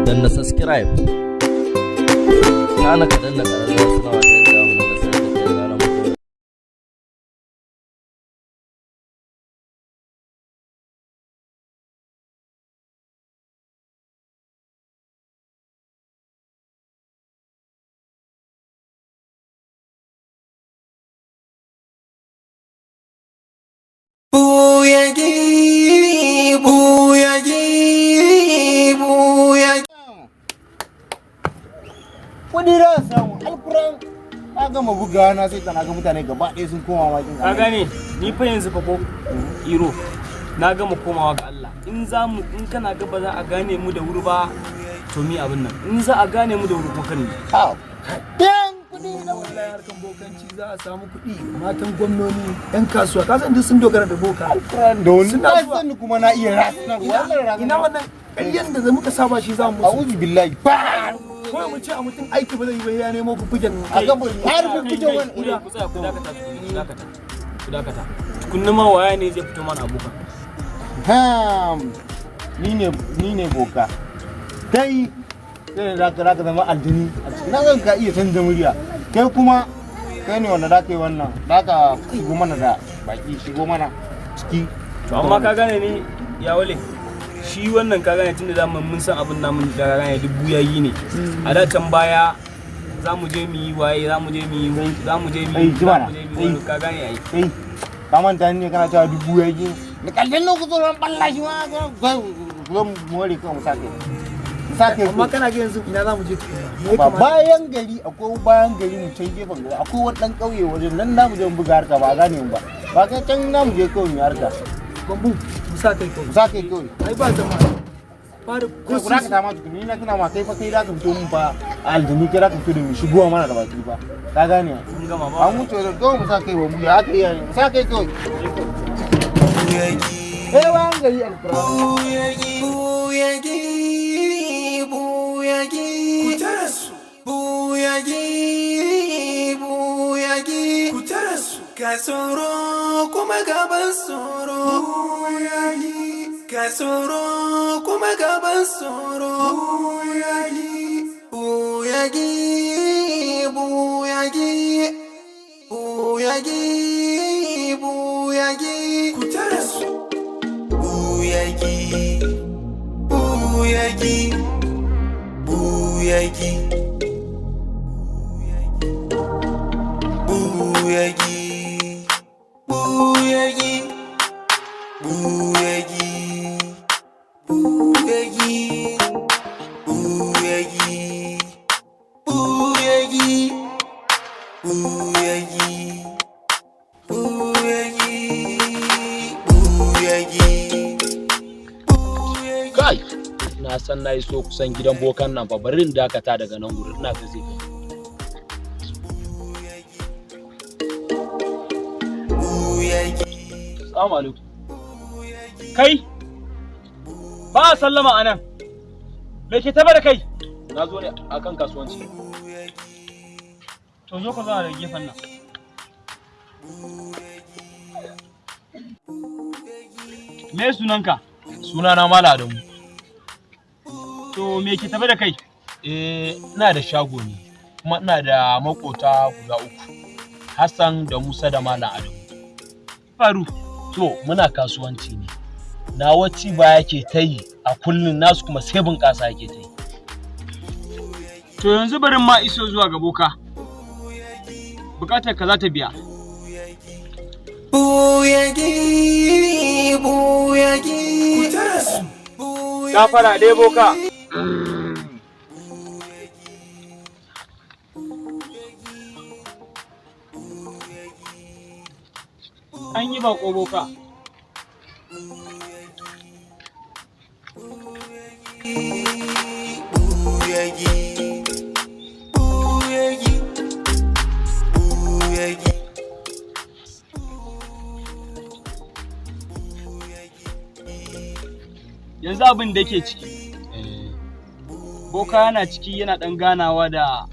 Danna subscribe, kana ka danna ƙararrawar sanarwa ta yadda mu dinga sanar da kai da zarar mun ɗora. Buyagi, buyagi, buyagi. Kuɗi za su samu alkuran na gama bugawa na sai tana ga mutane gaba ɗaya sun koma makin. Ka gane ni fa yanzu fa ko iro na gama komawa ga Allah. In za mu in kana ga ba za a gane mu da wuri ba, to mi abin nan, in za a gane mu da wuri ko kan ni. Dan kuɗi na. Wallahi harkan bokanci za a samu kuɗi, matan gwamnoni, yan kasuwa, ka san duk sun dogara da boka. Alkuran da wani Suna na zuwa. sani kuma na iya rasnar wannan rasnar. Ina wannan ƙaryan da muka saba shi za mu musu. A'udhu billahi ba. Kawai mu ce a mutum aiki ba zai yi ba, ya nemo fuffuken. A gaban har fuffuken wani. Ku ku tsaya, ku dakata, ku dakata, ku dakata tukunna. Ma waya ne zai fito mana abokan? Ham, ni ne boka. Kai sai da za ka zama aljini a cikin na zan ka iya canza murya. Kai kuma kai ne wanda za ka yi wannan, za ka shigo mana da baki, shigo mana ciki. To amma ka gane ni ya wale shi wannan, ka gane, tunda zamu mun san abin namun da ka gane duk buyayi ne. A da can baya za mu je mu yi waye, za mu je mu yi, za mu je mu Ai, yi, ji mana. za mu je mu yi wani, ka gane ai. Kai ka manta ne kana cewa dubu ya ji da kallon lokacin ran balla shi ma ga zo mu more kan mu sake mu sake. Amma kana ga yanzu ina za mu je tukuna? Me ya ba kamata? Bayan gari akwai, bayan gari mu can gefen gari akwai wani dan kauye wajen nan na mu je mu buga harka, ba gane mu ba ba kai can na mu je kawai mu yi harka. Bambu mu sa kai mu kawai. sake kawai. Ai ba zama fara ko ko ku ka ta ma tukuni na tuna ma kai fa, kai za ka fito mun fa aljini, kai za ka fito da mu shigowa mana da baki ba, ka gane? Mun gama ba. An wuce wajen kawai mu sa kai ba mu ya aka iya mu sa kai kawai. Eh, bayan gari alkura. Buyagi, buyagi, buyagi. Ku tara su. Buyagi, buyagi. Ku tara su. Ga tsoro kuma gaban tsoro. Buyagi. Ga tsoro kuma gaban tsoro. Buyagi. Buyagi, buyagi. Buyagi, buyagi. Ku tara su. Buyagi, buyagi, buyagi, buyagi, buyagi, buyagi, buyagi, buyagi, buyagi, buyagi, buyagi, buyagi. Kai, na san na iso kusan gidan bokan nan fa, bari in dakata daga nan gurin, ina ga zai kai. Assalamu alaikum. Kai ba a sallama a nan. Me ke taba da kai? Na zo ne akan kasuwanci. To zo ka zauna daga gefen nan. Me sunanka? Sunana Malam Adamu. To me ke tafe da kai? Eh, ina da shago ne kuma ina da makota guda uku, Hassan da Musa da Malam Adamu. Faru. To muna kasuwanci ne, nawa ci ba yake ta yi a kullum, nasu kuma sai bunƙasa yake ta yi. To yanzu barin ma iso zuwa ga boka, bukatar ka za ta biya. Buyagi, buyagi. Ku tara su. Gafara dai boka. An yi bako boka. Buyagi, buyagi, buyagi. Yanzu abin da ke ciki, boka yana ciki yana dan ganawa da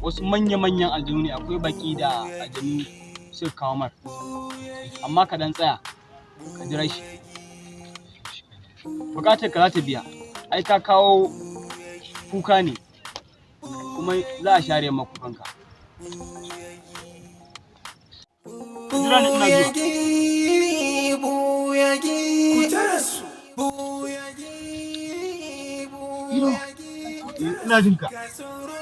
wasu manya-manyan aljanu ne, akwai baki da aljanu suka kawo mar, amma ka dan tsaya ka jira shi, bukatar ka za ta biya. Ai ka kawo Kuka ne, kuma za a share maka kukanka. Jira ni, ina zuwa. Buyagi, ku tare su. Buyagi, buyagi. Ina jin ka. Ga tsoro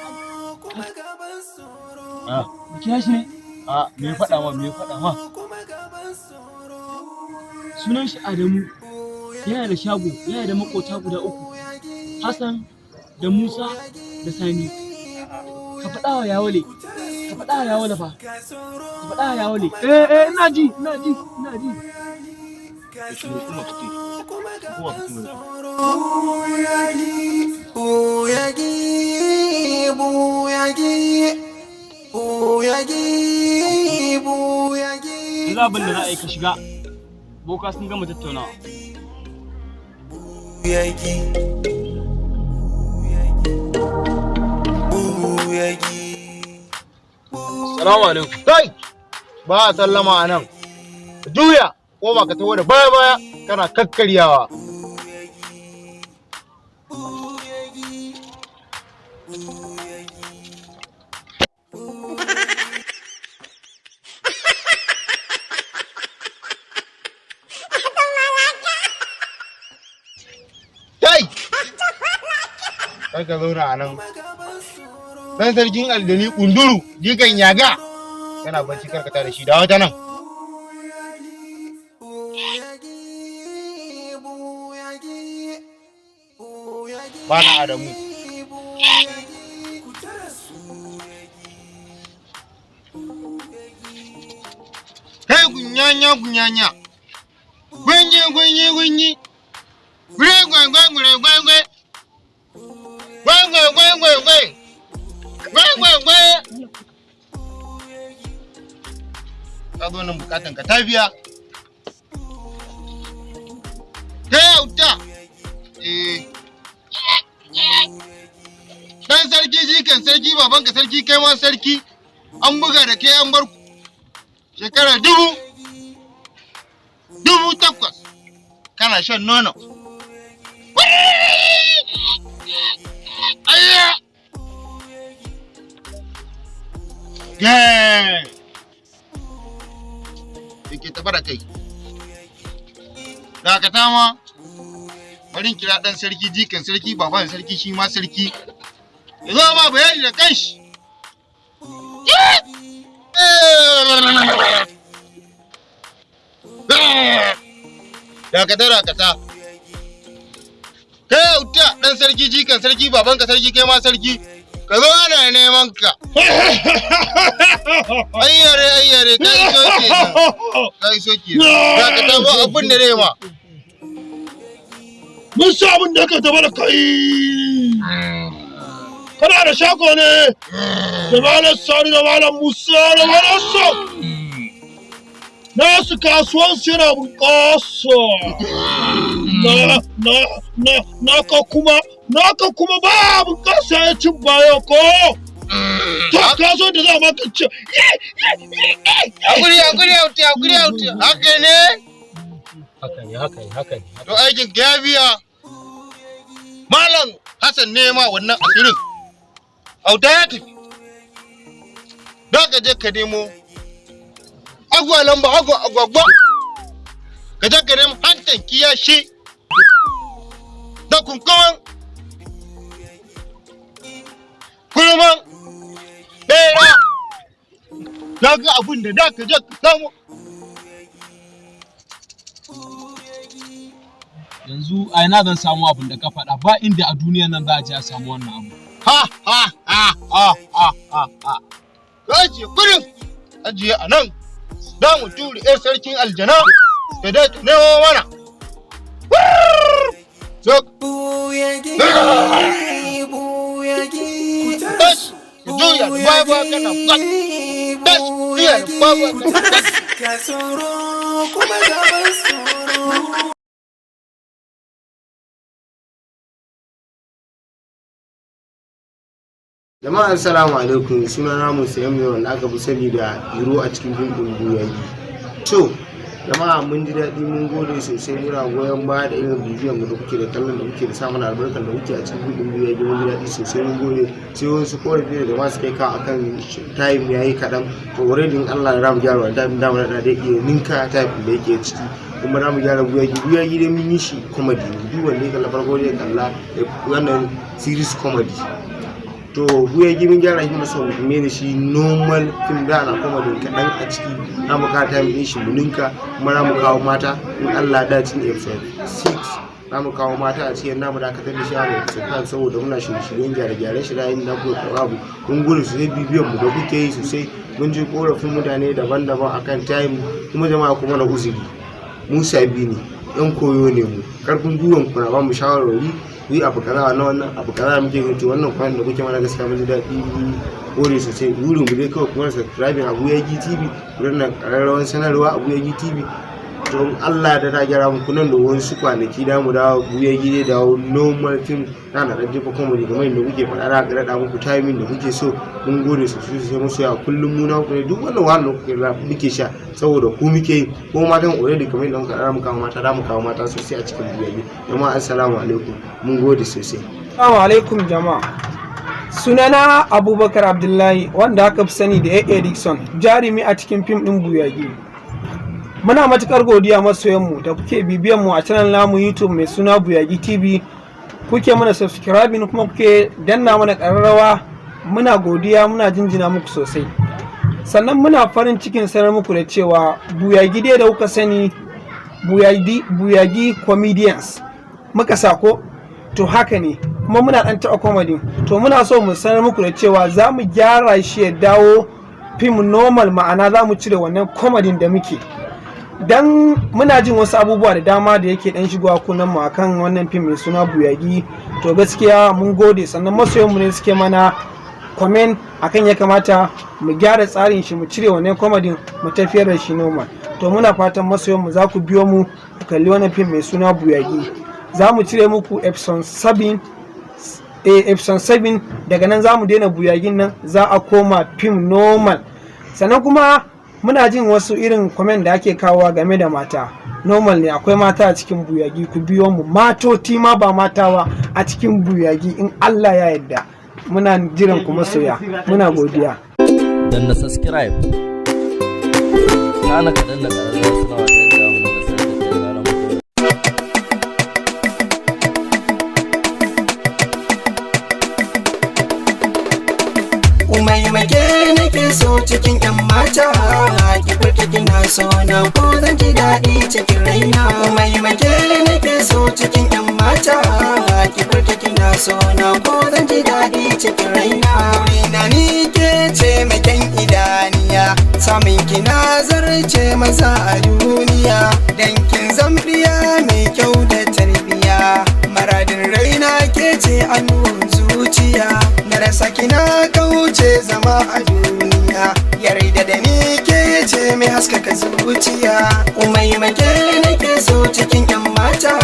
kuma gaban tsoro. Ah, Kira shi ne. ah, me ya faɗa ma? Me ya faɗa ma? Kuma gaban tsoro. Sunan shi Adamu. Yana da shago, yana da makota guda uku. Hassan da Musa da Sani. Ka faɗa wa Yawale. Ka faɗa wa Yawale fa. Ga tsoro. Ka faɗa wa Yawale. Eh eh, ina ji, ina ji, ina ji. Ga tsoro kuma gaban tsoro. Buyagi, buyagi, buyagi. Buyagi, buyagi. Yanzu abin da za a yi, ka shiga. Boka sun gama tattaunawa. Buyagi. Buyagi. Salamu alaikum. Kai! Ba a sallama a nan. Ka juya, ko ba ka taho da baya baya kana kakkaryawa. Buyagi. Kai! Kar ka zauna a nan. Dan sarkin aljani kunduru, jikan yaga. Kana bacci, kar ka tada shi, dawo ta nan. Buyagi, buyagi. Buyagi. Bana Adamu. Buyagi. Ku tare su. Kai, gunyanya gunyanya. Gunyi gunyi gunyi. Gure gwe gwe gure gwe gwe. Gwe gwe gwe gwe gwe. Gwe gwe gwe. Ka zo nan bukatan ka ta biya. Kai auta. Eh. Dan sarki jikan sarki, babanka sarki, kai ma sarki. An buga da kai an bar ku. Shekara 8,000 kana shan nono. Ayya! Gee! Yake tafa da kai. Dakata ma, bari in kira ɗan sarki jikan sarki, baban sarki shi ma sarki. Ya zo ma bayani da kanshi. Dakata, dakata. Kai auta, ɗan sarki jikan sarki, babanka sarki, kai ma sarki. Ka zo, ana neman ka. Ayyare ayyare, ka iso kenan. Ka iso kenan. Dakata, ba abin da zai ma. Mun sa abin da ka taɓa da kai. Kana da shago ne da Malam Sani da Malam Musa da Malam Sa. Nasu kasuwanci yana bunƙasa. Na naka kuma ba bunƙasa, ya cin baya ko. To kasuwan da za a maka ce. Hakuri, hakuri auta, hakuri auta. Haka ne? Haka ne, haka ne, haka ne. To aikin ka ya biya. Malam Hassan ne ma wannan asirin. Auta ya tafi. Za ka je ka nemo agwa lamba agwa agwagwa. Ka je ka nemo hantan kiyashi. Da kunkuman. Kurman. Bera. Na ga abin da da ka je ka samu. Yanzu a ina zan samu abin da ka faɗa? Ba inda a duniyan nan za a je a samu wannan abu. Ha ha ha ha ha ha ha. Ka ajiye kudin, ajiye a nan. Za mu tura 'yar sarkin aljana ta dai ta nemo mana. So, Buyagi, buyagi. Ku tare tash, su. ka juya da baya baya kana kwat. Tash, juya da baya baya kana kwat. Ga tsoro kuma gaban tsoro. Jama'a, assalamu alaikum. Suna na Musa Yamma, wanda aka fi sani da Iro a cikin fim ɗin Buyagi. To, Jama'a, mun ji daɗi, mun gode sosai. Muna goyon baya da irin bibiyan mu da kuke da kallon da kuke da sa mana albarkar da kuke a cikin gudun buyagi. Mun ji daɗi sosai, mun gode. Sai wasu korafi da jama'a suka yi kawo akan time yayi kaɗan. To, already in Allah ya ramu gyara time da mu da yake ninka time da yake ciki, kuma za mu gyara buyagi. Buyagi dai mun yi shi comedy ne. Duk wanda ya kalla farko zai kalla wannan series comedy. To, buyagi mun gyara shi, muna son mu da shi normal film da ana comedy kaɗan a ciki. Za mu kawo time ɗin shi mu ninka, kuma za mu kawo mata in Allah da cikin episode 6. Za mu kawo mata a cikin namu, dakatar da shi a episode 5 saboda muna shirye-shiryen gyare-gyaren shi da yin da kuka karɓa mu. Mun gode sosai bibiyan mu da kuke yi sosai. Mun ji korafin mutane daban-daban akan time, kuma jama'a kuma na uzuri, mu sabi ne, yan koyo ne. Mu karfin gwiwan ku na ba mu shawarwari ku yi abu kaza na wannan abu kaza muke gani. To, wannan kwanan da kuke mana, gaskiya mun ji daɗi, mun gode sosai. Burin mu dai kawai kuma subscribing Abu Yagi TV, ku danna ƙararrawar sanarwa Abu Yagi TV. Don Allah da ta gyara muku nan da wasu kwanaki da mu dawo, Buyagi zai dawo normal film na na ɗan jefa comedy kamar yadda kuke faɗa, da raɗa muku timing da kuke so. Mun gode sosai sosai musu ya kullum mu na ku ne. Duk wannan wahalar da kuke muke sha saboda ku muke yi. Ko matan, already kamar yadda muka ɗara mu kawo mata, da mu kawo mata sosai a cikin Buyagi. Jama'a, assalamu alaikum, mun gode sosai. Assalamu alaikum jama'a. Sunana Abubakar Abdullahi, wanda aka fi sani da AA Dixon, jarumi a cikin fim ɗin Buyagi. Muna matukar godiya masoyanmu da kuke bibiyan mu a channel namu YouTube mai suna Buyagi TV. Kuke mana subscribing kuma kuke danna mana ƙararrawa. Muna godiya, muna jinjina muku sosai. Sannan muna farin cikin sanar muku da cewa Buyagi dai da kuka sani, Buyagi, Buyagi Comedians muka sako, to haka ne, kuma muna dan taɓa comedy. To, muna so mu sanar muku da cewa za mu gyara shi ya dawo fim normal, ma'ana za mu cire wannan comedy da muke, dan muna jin wasu abubuwa da dama da yake dan shigowa kunan mu akan wannan fim mai suna Buyagi. To, gaskiya mun gode. Sannan masoyan mu ne suke mana comment akan ya kamata mu gyara tsarin shi, mu cire wannan comedy, mu tafiyar da shi normal. To, muna fatan masoyan mu za ku biyo mu ku kalli wannan fim mai suna Buyagi. Za mu cire muku episode 7, episode 7. Daga nan za mu daina Buyagin nan, za a koma fim normal. Sannan kuma muna jin wasu irin comment da ake kawowa game da mata. Normal ne, akwai mata a cikin Buyagi. Ku biyo mu, matoti ma ba mata ba a cikin Buyagi in Allah ya yarda. Muna jiran ku masoya, muna godiya. Danna subscribe, kana ka danna ƙararrawar sanarwa ta yadda mu dinga sanar da kai da zarar mun ɗora. Mai make nake so cikin yan mata, ki furta kina so na ko zan ji daɗi cikin raina. Mai make nake so cikin yan mata, ki furta kina so na ko zan ji daɗi cikin raina. Na ni ke ce mai kyan idaniya, samun kina zarce maza a duniya, dan kin zambiya mai kyau da tarbiya. Maradin raina ke ce a zuciya, na rasa kina kauce zama a duniya. Yarda da ni, ke ce mai haskaka zuciya. Umai make nake so cikin yan mata,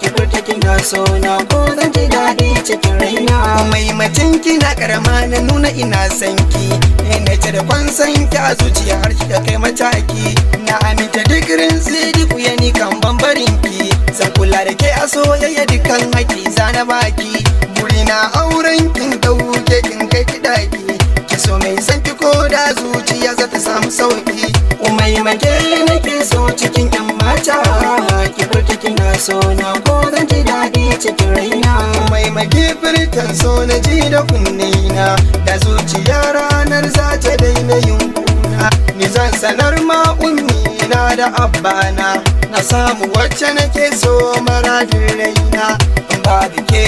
ki furta kina so na ko zan ji daɗi cikin raina. Umai macin kina karama na nuna ina son ki, na ce da kwan san ki a zuciya har kika kai mataki. Na aminta duk rinsi duk yani kan bambarin ki, zan kula da ke a soyayya, dukkan haƙi zana baki. Burina auren kin, dauke kin kai ki daki, ki so mai san ki ko da zuciya za ta samu sauki. Umai make nake so cikin yan mata, ki furta kina so na ko zan ji daɗi cikin raina. Umai make furtan so na ji da kunnena, da zuciya ranar za ta daina yin kuna. Ni zan sanar ma ummi na da abbana, na samu wacce nake so, maradin raina. Babu ke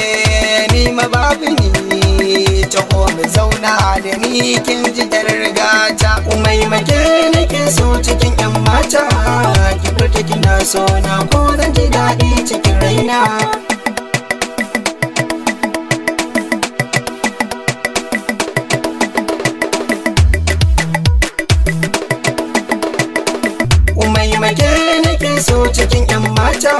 ni ma babu ni, taho mu zauna da ni, kin ji gata. Umai make nake so cikin yan mata, ki furta kina so na ko zan ji daɗi cikin raina. Umai make nake so cikin yan mata,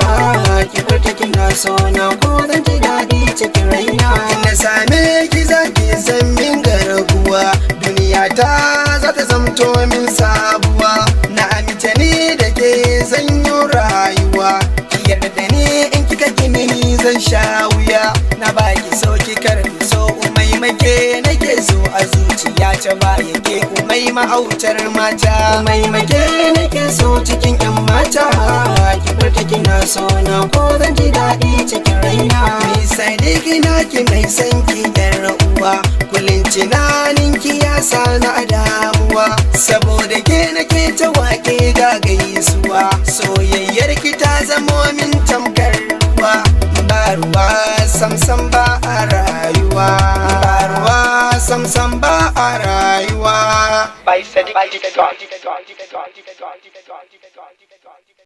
ki furta kina so na ko zan ji daɗi cikin raina. Na same ki zaki san min garkuwa, duniya ta za ta zamto min sabuwa. Na amince ni da ke. kar so. Umaima ke nake so a zuciya ta ba yake. Umaima autar mata, Umaima ke nake so cikin yan mata. Ki furta kina so na ko zan ji daɗi cikin raina. Ni sadiki na ki mai san ki yar uwa, kullum tunanin ki ya sa na damuwa. Saboda ke nake ta wake ga gaisuwa, soyayyar ki ta zamo min tamkar ruwa. Ba ruwa samsam ba a rayuwa, ba ruwa samsam ba a rayuwa. By Sadiq.